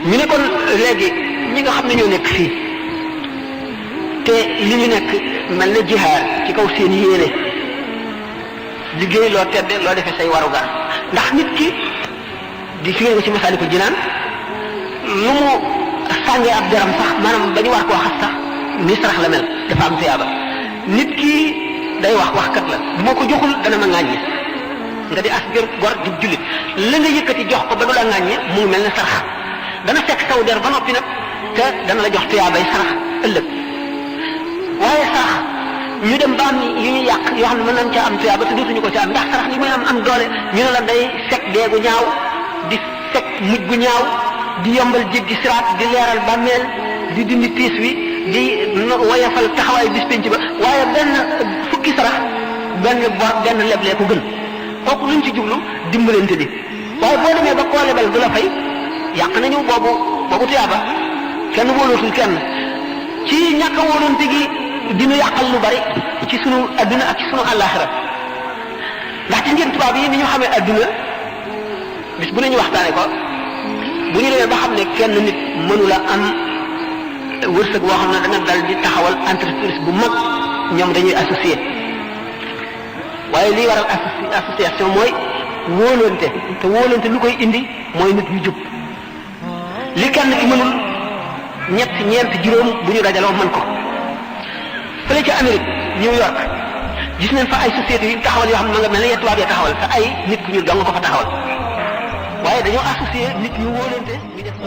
ñu ne kon léegi ñi nga xam ne ñoo nekk fii te li ñu nekk mel na jihaar ci kaw seen yéene liggéey loo tedde loo defee say warugar ndax nit ki di fi ngeen ko ci Masaalikul Jinaan lu mu sàngee ab deram sax maanaam ba ñu war koo xas sax ni sarax la mel dafa am tuyaaba nit ki day waxkat la bu ma ko joxul dana ma ŋàññi nga di as gor di jullit la nga yëkkati jox ko ba du la ŋàññe mu ngi mel ne sarax dana fekk saw der ba noppi nag te dana la jox tuyaabay sarax ëllëg waaye sarax ñu dem ba am yu ñu yàq yoo xam ne mën nañ ca am tuyaaba te dootuñu ko ca am ndax sarax li muy am doole ñu ne la day fekk dee gu ñaaw di fekk mujj gu ñaaw di yombal jéggi siraat di leeral bàmmeel di dindi tiis wi di woyafal taxawaay bis penc ba waaye benn fukki sarax benn bor benn leblee ko gën kooku luñ ci jublu dimbalante di waaye boo demee ba koo lebal du la fay yàq nañu boobu tuyaaba kenn wóolootul kenn ci ñàkk a wóolante gi dinu yàqal lu bari ci sunu adduna ak ci sunu àllaaxira ndax ci ngeen tubaab yi ni ñu xamee adduna bis bu ne ñu waxtaane ko bu ñu demee ba xam ne kenn nit mënula am wërsëg boo xam ne dana dal di taxawal entreprise bu mag ñoom dañuy associé waaye lii waral association mooy wóolante te wóolante lu koy indi mooy nit ñu jub li kenn ki mënul ñett ñeent juróom bu ñu dajaloo mën ko fële ca Amérique New York gis nañ fa ay sociétés yu taxawal yoo xam ne nga mel ne yee tubaab ya taxawal te ay nit ku ñu dong ko fa taxawal waaye dañoo associé nit ñu wóolante ñu def